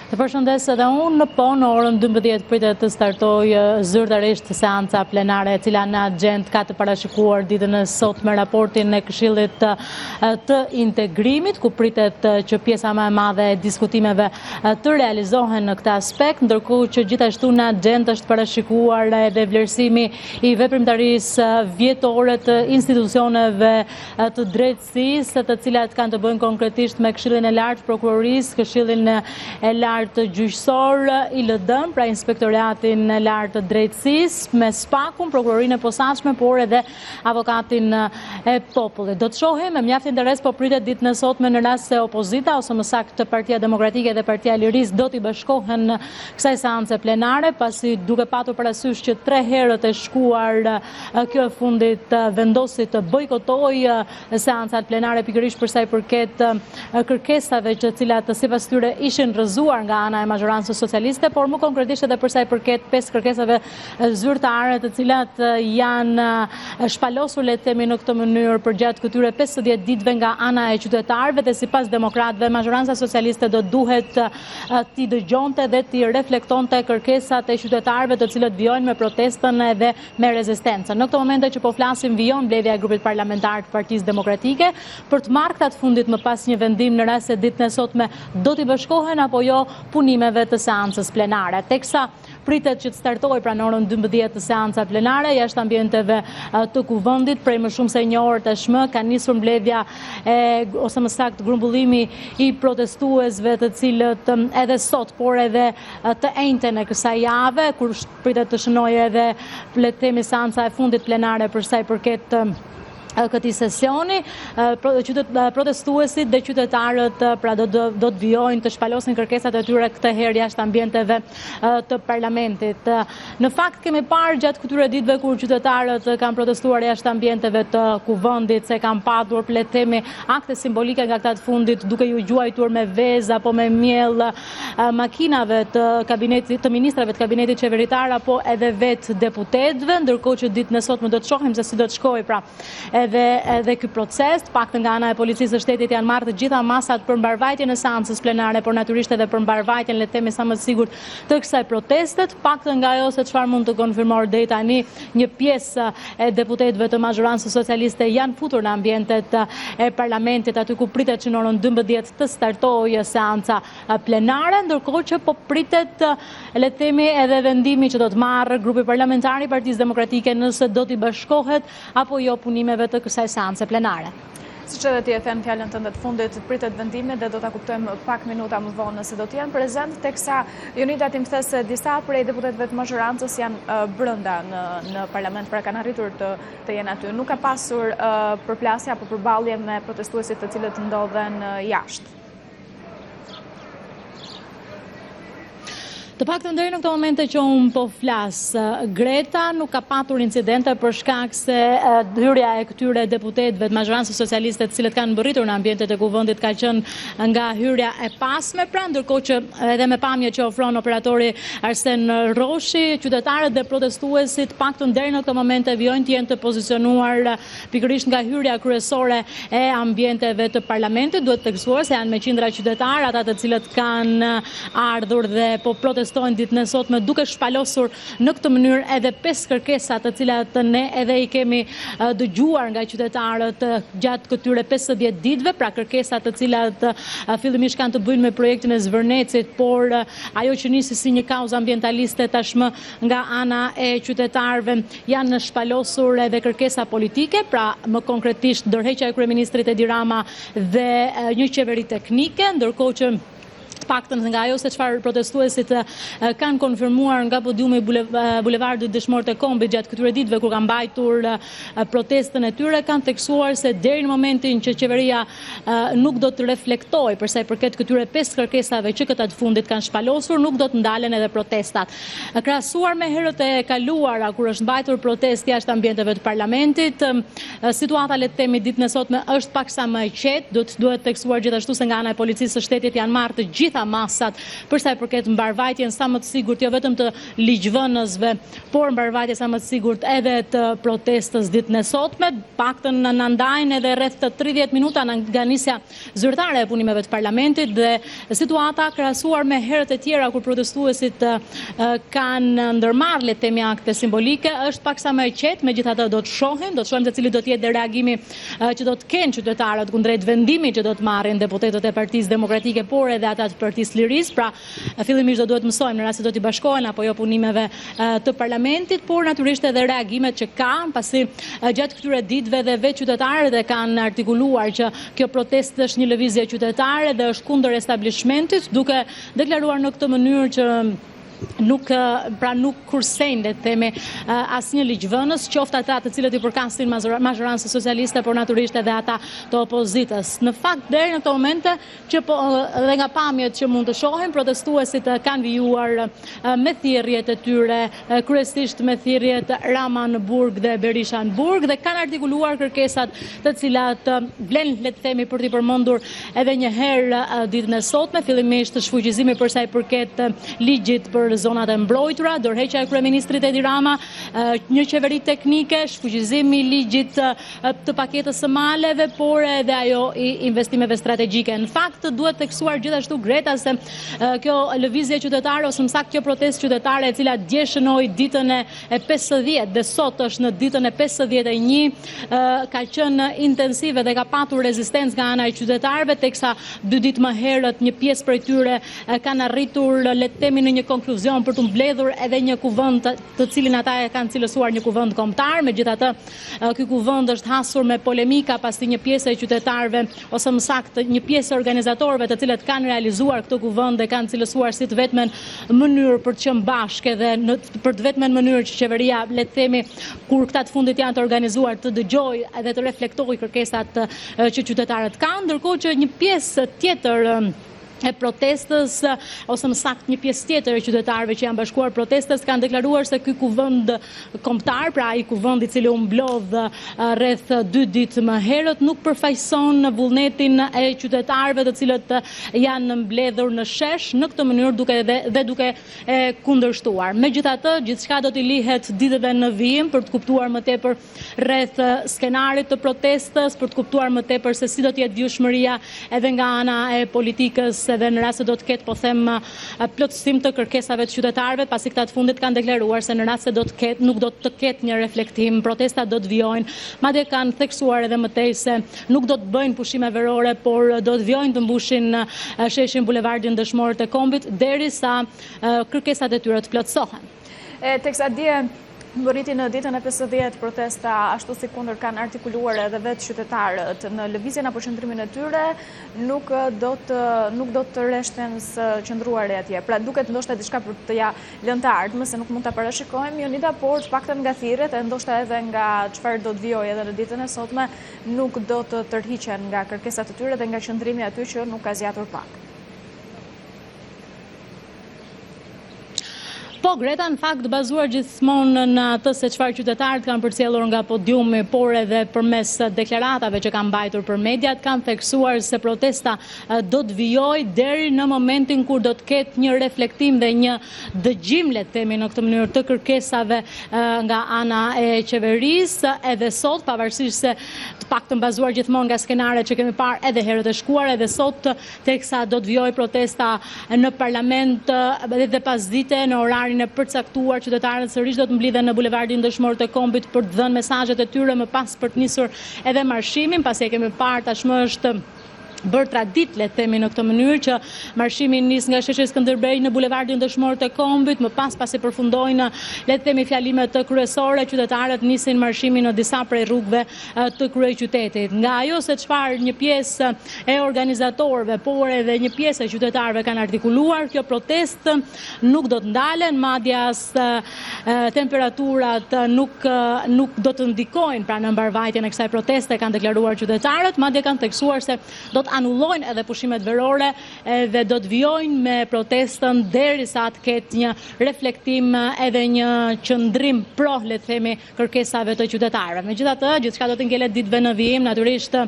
Të përshëndes edhe unë, po në orën 12 pritet të startojë zyrtarisht seanca plenare e cila në agjendë ka të parashikuar ditën e sotme raportin e Këshillit të Integrimit, ku pritet që pjesa më e madhe e diskutimeve të realizohen në këtë aspekt, ndërkohë që gjithashtu në agjendë është parashikuar edhe vlerësimi i veprimtarisë vjetore të institucioneve të drejtësisë, të cilat kanë të bëjnë konkretisht me Këshillin e Lartë të Prokurorisë, Këshillin e Lartë Gjyqësor, ILD-në, pra Inspektoriatin e Lartë të Drejtësisë, me SPAK-un, Prokurorinë e Posaçme, por edhe Avokatin e Popullit. Do të shohim me mjaft interes po pritet ditën e sotme në rast se opozita ose më saktë Partia Demokratike dhe Partia e Lirisë do t'i bashkohen kësaj seance plenare, pasi duke patur parasysh që tre herët e shkuar Kjo e fundit vendosi të bojkotojë seancat plenare pikërisht për sa i përket kërkesave të cilat sipas tyre ishin rrëzuar nga ana e mazhorancës socialiste, por më konkretisht edhe për sa i përket pesë kërkesave zyrtare të cilat janë shpalosur le të themi në këtë mënyrë përgjatë këtyre 50 ditëve nga ana e qytetarëve dhe sipas demokratëve mazhoranca socialiste do duhet t'i dëgjonte dhe t'i reflektonte kërkesat e qytetarëve të cilët vijojnë me protestën edhe me rezistencën. Në këto momente që po flasim vijon mbledhja e grupit parlamentar të Partisë Demokratike për të marrë këta të fundit më pas një vendim në rast se ditën e sotme do t'i bashkohen apo jo punimeve të seancës plenare. Teksa Pritet që të startojë pra në orën 12 seanca plenare, jashtë ambienteve të kuvendit, prej më shumë se një orë tashmë, ka nisur mbledhja e, ose më saktë grumbullimi i protestuesve të cilët edhe sot, por edhe të enjten e kësaj jave, kur pritet të shënojë edhe, le të themi, seanca e fundit plenare për sa i përket këtij sesioni, protestuesit dhe qytetarët pra do të vijojnë të shpalosin kërkesat e tyre këtë herë jashtë ambienteve të parlamentit. Në fakt kemi parë gjatë këtyre ditëve kur qytetarët kanë protestuar jashtë ambienteve të kuvendit se kanë patur le të themi akte simbolike nga këta të fundit duke iu gjuajtur me vezë apo me miell makinave të kabinetit të ministrave të kabinetit qeveritar apo edhe vetë deputetëve, ndërkohë që ditën e sotme do të shohim se si do të shkojë pra edhe edhe ky proces, të paktën nga ana e policisë së shtetit janë marrë të gjitha masat për mbarëvajtjen e seancës plenare, por natyrisht edhe për mbarëvajtjen le të themi sa më të sigurt të kësaj proteste, të paktën nga ajo se çfarë mund të konfirmohet deri tani, një pjesë e deputetëve të mazhorancës socialiste janë futur në ambientet e parlamentit aty ku pritet që në orën 12 të startojë seanca plenare, ndërkohë që po pritet le të themi edhe vendimi që do të marrë grupi parlamentar i Partisë Demokratike nëse do t'i bashkohet apo jo punimeve të kësaj seance plenare. Siç edhe ti e the në fjalën tënde të fundit, pritet vendimi dhe do ta kuptojmë pak minuta më vonë nëse do të jenë prezent, teksa Jonida ti më the se disa prej deputetëve të mazhorancës janë brenda në në parlament, pra kanë arritur të të jenë aty. Nuk ka pasur përplasje apo përballje me protestuesit të cilët ndodhen jashtë. Të paktën deri në këto momente që unë po flas, Greta nuk ka patur incidente për shkak se hyrja e këtyre deputetëve të mazhorancës socialiste të cilët kanë mbërritur në ambientet e kuvendit ka qenë nga hyrja e pasme, pra ndërkohë që edhe me pamje që ofron operatori Arsen Roshi, qytetarët dhe protestuesit të paktën deri në këto momente vijojnë të jenë të pozicionuar Pikërisht nga hyrja kryesore e ambienteve të parlamentit, duhet theksuar se janë me qindra qytetarë, ata të cilët kanë ardhur dhe po protestojnë ditën e sotme duke shpalosur në këtë mënyrë edhe pesë kërkesa të cilat ne edhe i kemi dëgjuar nga qytetarët gjatë këtyre 50 ditëve, pra kërkesa të cilat fillimisht kanë të bëjnë me projektin e Zvërnecit, por ajo që nisi si një kauzë ambientaliste tashmë nga ana e qytetarëve janë shpalosur edhe kërkesa politike, pra më konkretisht dorëheqja e kryeministrit Edi Rama dhe një qeveri teknike, ndërkohë që të paktën nga ajo se çfarë protestuesit kanë konfirmuar nga podiumi i bulevardit Dëshmorët e Kombit gjatë këtyre ditëve kur kanë mbajtur protestën e tyre, kanë theksuar se deri në momentin që qeveria nuk do të reflektojë për sa i përket këtyre pesë kërkesave që këta të fundit kanë shpalosur, nuk do të ndalen edhe protestat. Krahasuar me herët e kaluara kur është mbajtur protestë jashtë ambienteve të parlamentit, situata le të themi ditën e sotme është paksa më e qetë, do të duhet theksuar gjithashtu se nga ana e policisë së shtetit janë marrë të gjitha. gjitha masat për sa i përket mbarëvajtjen sa më të sigurt jo vetëm të ligjvënësve, por mbarëvajtje sa më të sigurt edhe të protestës ditën e sotme. Paktën na ndajnë edhe rreth 30 minuta nga nisja zyrtare e punimeve të parlamentit dhe situata krahasuar me herët e tjera kur protestuesit kanë ndërmarrë le të themi akte simbolike është paksa më e qetë, megjithatë do të shohim, do të shohim se cili do të jetë dhe reagimi që do të kenë qytetarët kundrejt vendimit që do të marrin deputetët e Partisë Demokratike, por edhe ata të Partisë së Lirisë, pra Fillimisht do duhet të mësojmë në rast se do t'i bashkohen apo jo punimeve të parlamentit, por natyrisht edhe reagimet që kanë, pasi gjatë këtyre ditëve dhe vetë qytetarët e kanë artikuluar që kjo protestë është një lëvizje qytetare dhe është kundër establishmentit, duke deklaruar në këtë mënyrë që nuk pra nuk kursejnë le të themi asnjë ligjvënës, qoftë ata të cilët i përkasin mazhorancës socialiste, por natyrisht edhe ata të opozitës. Në fakt deri në këto momente që po dhe nga pamjet që mund të shohim, protestuesit kanë vijuar me thirrjet e tyre, kryesisht me thirrjet Rama në burg dhe Berisha në burg dhe kanë artikuluar kërkesat të cilat vlen le të themi për t'i përmendur edhe një herë ditën e sotme, fillimisht shfuqizimi për sa i përket ligjit për zonat e mbrojtura, dorëheqja e kryeministrit Edi Rama, një qeveri teknike, shfuqizimi i ligjit të paketës së maleve, por edhe ajo i investimeve strategjike. Në fakt, duhet theksuar gjithashtu Greta se kjo lëvizje qytetare, ose më saktë kjo protestë qytetare e cila dje shënoi ditën e 50 dhe sot është në ditën e 51, ka qenë intensive dhe ka patur rezistencë nga ana e qytetarëve, teksa dy ditë më herët një pjesë prej tyre kanë arritur, le të themi, në një konkluzion për të mbledhur edhe një kuvend të cilin ata e kanë cilësuar një kuvend kombëtar, megjithatë ky kuvend është hasur me polemika pasi një pjesë e qytetarëve ose më saktë një pjesë e organizatorëve të cilët kanë realizuar këtë kuvend e kanë cilësuar si të vetmen mënyrë për të qenë bashkë edhe në për të vetmen mënyrë që qeveria le të themi kur këta të fundit janë të organizuar të dëgjojë edhe të reflektojë kërkesat që qytetarët kanë, ndërkohë që një pjesë tjetër e protestës, ose më saktë një pjesë tjetër e qytetarëve që janë bashkuar protestës, kanë deklaruar se ky kuvend kombëtar, pra ai kuvend i cili u mblodh rreth dy ditë më herët, nuk përfaqëson vullnetin e qytetarëve të cilët janë mbledhur në shesh, në këtë mënyrë duke dhe, dhe duke e kundërshtuar. Megjithatë, gjithçka do t'i lihet ditëve në vijim për të kuptuar më tepër rreth skenarit të protestës, për të kuptuar më tepër se si do të jetë vijueshmëria edhe nga ana e politikës, edhe në rast se do të ketë, po them, plotësim të kërkesave të qytetarëve, pasi këta të fundit kanë deklaruar se në rast se do të ketë, nuk do të ketë një reflektim, protestat do të vijojnë. Madje kanë theksuar edhe më tej se nuk do të bëjnë pushime verore, por do të vijojnë të mbushin sheshin Bulevardin Dëshmorët e Kombit derisa kërkesat e tyre të plotësohen. E teksa dje mbërriti në ditën e 50 protesta ashtu sikundër kanë artikuluar edhe vetë qytetarët në lëvizjen apo qëndrimin e tyre nuk do të nuk do të reshten së qëndruari atje. Pra duket ndoshta diçka për t'ia lënë të ardhmes se nuk mund ta parashikojmë Jonida, por të paktën nga thirrjet e ndoshta edhe nga çfarë do të vijojë edhe në ditën e sotme nuk do të tërhiqen nga kërkesat e tyre dhe nga qëndrimi aty që nuk ka zgjatur pak. Po, Greta, në fakt, bazuar gjithmonë në atë se çfarë qytetarët kanë përcjellur nga podiumi, por edhe përmes deklaratave që kanë mbajtur për mediat, kanë theksuar se protesta do të vijojë deri në momentin kur do të ketë një reflektim dhe një dëgjim, le të themi në këtë mënyrë, të kërkesave nga ana e qeverisë, edhe sot, pavarësisht se të paktën bazuar gjithmonë nga skenaret që kemi parë edhe herët e shkuara, edhe sot Teksa do të vijojë protesta në parlament edhe pasdite në orarin e përcaktuar, qytetarët sërish do të mblidhen në bulevardin Dëshmorët e Kombit për të dhënë mesazhet e tyre më pas për të nisur edhe marshimin, pasi e kemi parë tashmë është bërë traditë, le të themi në këtë mënyrë, që marshimi nis nga sheshi Skënderbej në bulevardin Dëshmorët e Kombit, më pas pasi përfundojnë, le të themi fjalimet kryesore, qytetarët nisin marshimin në disa prej rrugëve të kryeqytetit. Nga ajo se çfarë një pjesë e organizatorëve, por edhe një pjesë e qytetarëve kanë artikuluar, kjo protestë nuk do të ndalen, madje as temperaturat nuk nuk do të ndikojnë pra në mbarëvajtjen e kësaj proteste, kanë deklaruar qytetarët, madje kanë theksuar se do të anullojnë edhe pushimet verore dhe do të vijojnë me protestën derisa të ketë një reflektim edhe një qëndrim pro, le të themi, kërkesave të qytetarëve. Megjithatë, gjithçka do të ngelet ditëve në vijim, natyrisht,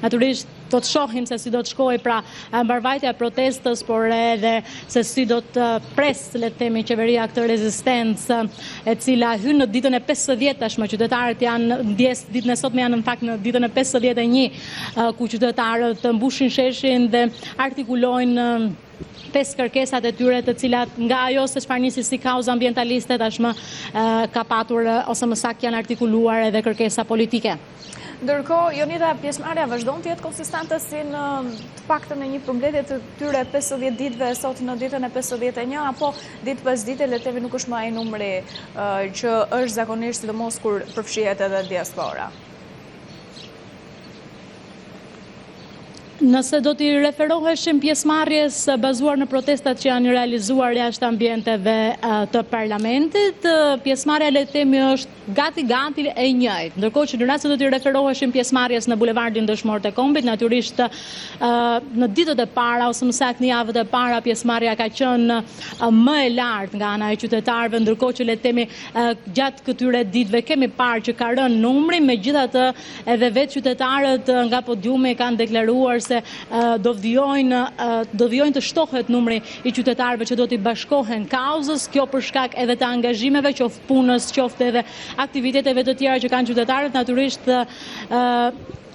natyrisht. Do të shohim se si do të shkojë pra mbarëvajtja e protestës, por edhe se si do të presë, le të themi, qeveria këtë rezistencë e cila hyn në ditën e 50 tashmë. Qytetarët janë ndjesë, ditën e sotme janë në fakt në ditën e 51 ku qytetarët mbushin sheshin dhe artikulojnë pesë kërkesat e tyre të cilat nga ajo se çfarë nisi si kauzë ambientaliste tashmë ka patur ose më saktë janë artikuluar edhe kërkesa politike. Ndërkohë, Jonida, pjesëmarrja vazhdon të jetë konsistente si në të paktën në një përmbledhje të këtyre 50 ditëve sot në ditën e 51 apo ditë pas dite le të themi nuk është më ai numri që është zakonisht sidomos kur përfshihet edhe diaspora. Nëse do t'i referoheshim pjesëmarrjes bazuar në protestat që janë realizuar jashtë ambienteve të parlamentit, pjesëmarrja le të themi është gati gati e njëjtë. Ndërkohë që në rast se do t'i referoheshim pjesëmarrjes në bulevardin Dëshmorët e Kombit, natyrisht në ditët e para ose më saktë në javët e para pjesëmarrja ka qenë më e lartë nga ana e qytetarëve, ndërkohë që le të themi gjatë këtyre ditëve kemi parë që ka rënë numri, megjithatë Edhe vetë qytetarët nga podiumi kanë deklaruar se do vijojnë do vijojnë të shtohet numri i qytetarëve që do t'i bashkohen kauzës, kjo për shkak edhe të angazhimeve, qoftë punës, qoftë edhe aktiviteteve të tjera që kanë qytetarët, natyrisht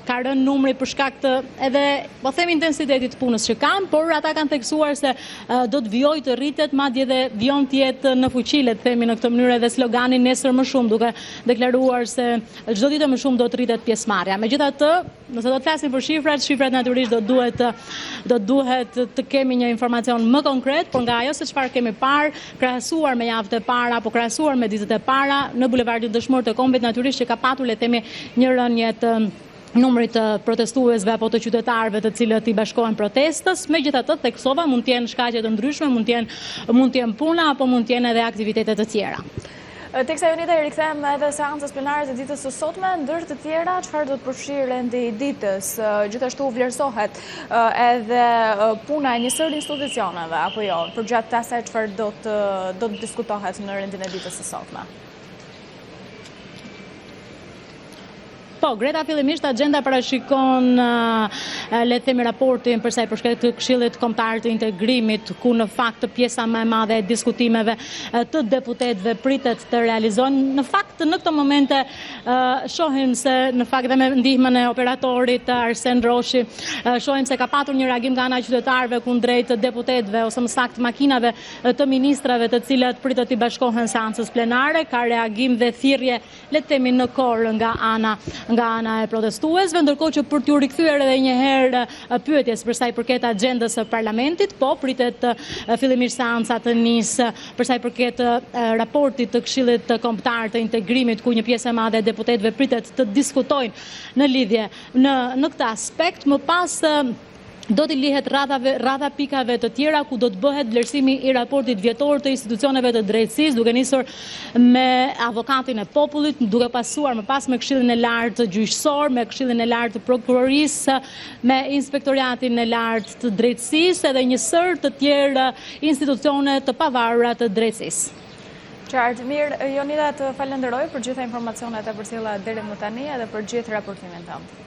ka rënë numri për shkak të edhe, po them intensitetit të punës që kanë, por ata kanë theksuar se do të vijojë të rritet, madje edhe vijon të jetë në fuqi, le të themi në këtë mënyrë edhe slogani nesër më shumë, duke deklaruar se Çdo ditë e më shumë do të rritet pjesëmarrja. Megjithatë, nëse do të flasim për shifrat, shifrat natyrisht do duhet do duhet të kemi një informacion më konkret, por nga ajo se çfarë kemi parë, krahasuar me javët e para apo krahasuar me ditët e para në bulevardin Dëshmorët e Kombit, natyrisht që ka patur le të themi një rënie të numrit të protestuesve apo të qytetarëve të cilët i bashkohen protestës. Megjithatë, theksova, mund të jenë shkaqe të ndryshme, mund të jenë mund të jenë puna apo mund të jenë edhe aktivitete të tjera. Teksa Jonida i rikthehem edhe seancës plenare të ditës së sotme, ndër të tjera, çfarë do të përfshijë rendi i ditës? Gjithashtu vlerësohet edhe puna e një sërë institucioneve, apo jo, përgjatë asaj çfarë do të do të diskutohet në rendin e ditës së sotme. Po, Greta fillimisht axhenda parashikon le të themi raportin për sa i përket Këshillit Kombëtar të Integrimit, ku në fakt pjesa më e madhe e diskutimeve të deputetëve pritet të realizohen. Në fakt në këto momente shohim se në fakt dhe me ndihmën e operatorit Arsen Roshi, shohim se ka patur një reagim nga ana e qytetarëve kundrejt deputetëve ose më saktë makinave të ministrave të cilët pritet t'i bashkohen seancës plenare, ka reagim dhe thirrje le të themi në kor nga ana nga ana e protestuesve, ndërkohë që për t'iu rikthyer edhe një herë pyetjes për sa i përket axhendës së parlamentit, po pritet fillimisht seanca të nisë për sa i përket raportit të Këshillit Kombëtar të Integrimit, ku një pjesë e madhe e deputetëve pritet të diskutojnë në lidhje në në këtë aspekt, më pas do t'i lihet radhave, radha pikave të tjera ku do të bëhet vlerësimi i raportit vjetor të institucioneve të drejtësisë, duke nisur me avokatin e popullit, duke pasuar më pas me Këshillin e Lartë Gjyqësor, me Këshillin e Lartë të Prokurorisë, me Inspektoriatin e Lartë të Drejtësisë edhe një sërë të tjerë institucione të pavarura të drejtësisë. Qartë, mirë, Jonida të falenderoj për gjitha informacionet e përcjella deri më tani edhe për gjithë raportimin tënd.